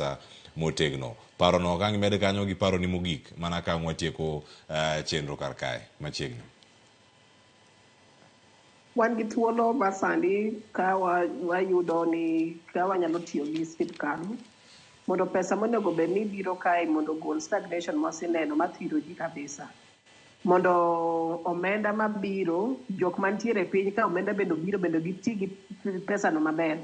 siasa motegno. Parono ok ang' imed kanyo gi paroni mogik mana ka ang' watieko chenro kar kae machiegni. Wan gi thuolo ma sani ka wayudo ni ka wanyalo tiyo gi sirkal mondo pesa monego bed ni biro kae mondo ogol stagnation mwaseneno mathiro ji kabisa. Mondo omenda mabiro, jok mantiere e piny ka omenda bende obiro bende giti gi pesano maber.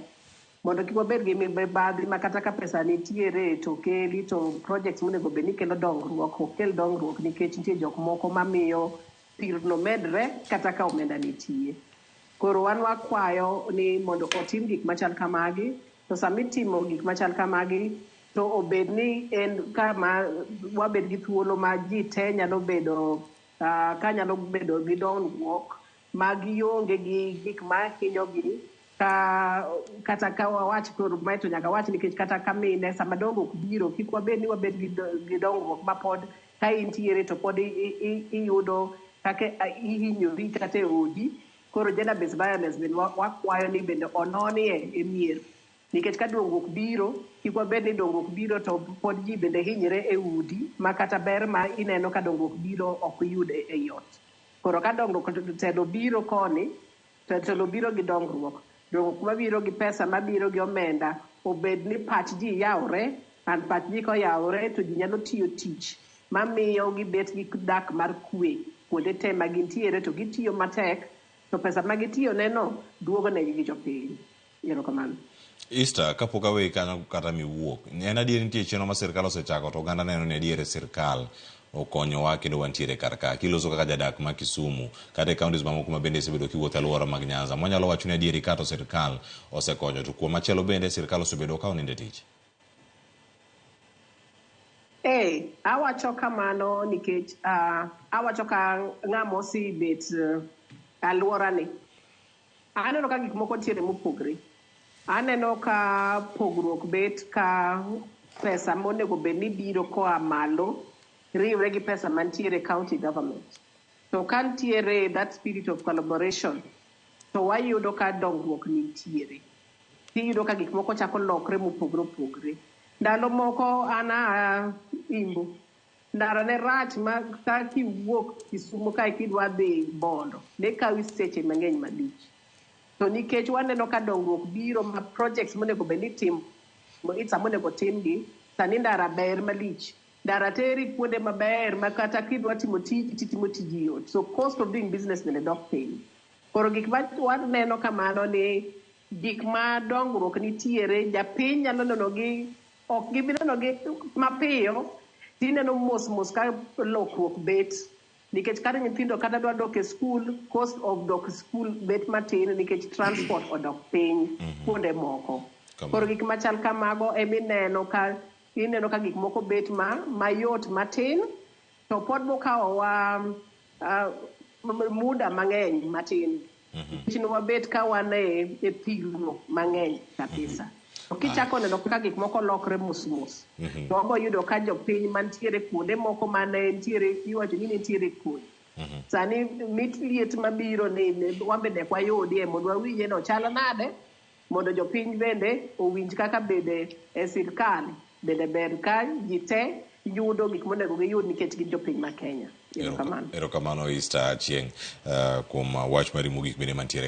Mondo kik wabed gi mibadhi ma kata ka pesa nitiere to keli to projects monego bed ni kelo dongruok ok kel dongruok nikech nitie jok moko mamiyo thirno medre kata ka omenda nitie. Koro wan wakwayo ni mondo otim gik machal kamagi, to sama itimo gik machal kamagi to obed ni en kama wabed gi thuolo ma ji te nyalo bedo ka nyalo bedo gi dongruok ma gionge gi gik ma hinyogi ka kata ka wawach koro mae to nyaka wach nikech kata ka mine sama dongruok biro kik wabed ni wabed gi dongruok ma pod ka intiere to pod iyudo kaka ihinyori kata e odi. Koro gender based violence bende wakwayo ni bende ononie e mier nikech ka dongruok biro kik wabed ni dongruok biro to pod ji bende hinyre e udi ma kata ber ma ineno ka dongruok biro ok yud e ot. Koro ka dongruok telo biro koni to telo biro gi dongruok. Dongruok mabiro gi pesa mabiro gi omenda obed ni pach ji yawre and pach ji koyawre to ji nyalo tiyo tich mamiyo gibet gi dak mar kwe kuonde te ma gintiere to gitiyo matek to pesa ma gitiyo neno duogo negi gi jopiny. Erokamano. Easter, kapok aweyi kanyo kata miwuok, en adier nitie chenro ma sirkal osechako to oganda neno ni adier sirkal okonyowa kendo wantiere kar ka. Kiloso kaka jadak ma Kisumu kata e counties mamoko ma bende isebedo kiwuotho e alwora mag Nyanza, mwanyalo wacho ni adieri ka to sirkal osekonyo to kuom machielo bende sirkal osebedo ka onindo e tich. Ee, awacho kamano nikech awacho ka ng'ama osebet alworani. Aneno ka gik moko nitiere mopogre. Aneno ka pogruok bet ka pesa monego bed ni biro koa malo riwre gi pesa mantiere county government. To ka nitiere that spirit of collaboration, to wayudo ka dongruok nitiere. Tiyudo ka gik moko chako lokre mopogre opogre. Ndalo moko an aa Imbo, ndara ne rach ma ka kiwuok Kisumo kae kidwa dhi Bondo, ne kawi seche mang'eny malich. To nikech waneno ka dongruok biro ma projects monego bed ni itimo sama onego timgi, sani ndara ber malich. Ndara teri kuonde maber ma kata kidwa timo tiji titimo tiji yot. So cost of doing business bende dok piny. Koro gik ma waneno kamano ni gik ma dongruok nitiere, japiny nyalo neno gi, ok gibi neno gi mapiyo, tineno mos mos ka lokruok bet. Nikech kata nyithindo kata dwa dok e skul, cost of dok e skul bet matin nikech transport odok piny kuonde moko. Koro gik machal kamago emineno ka ineno ka gik moko bet ma mayot matin to pod bokawowa muda mang'eny matin. Nikech wabet ka wan e thirno mang'eny kabisa. To kichako neno kaka gik moko lokre mos mos, to wabo yudo ka jopiny mantiere kuonde moko mane nitiere iwacho ni nitiere kwe. Sani mit liet mabiro ni wan bende ok wayudie mondo wawinje ni ochalo nade mondo jopiny bende owinj kaka bede e sirkal bende ber ka ji te yudo gik monego giyud nikech gin jopiny ma Kenya. Erokamano. Erokamano Easter Achieng' kuom wach mari mogik bende mantiere.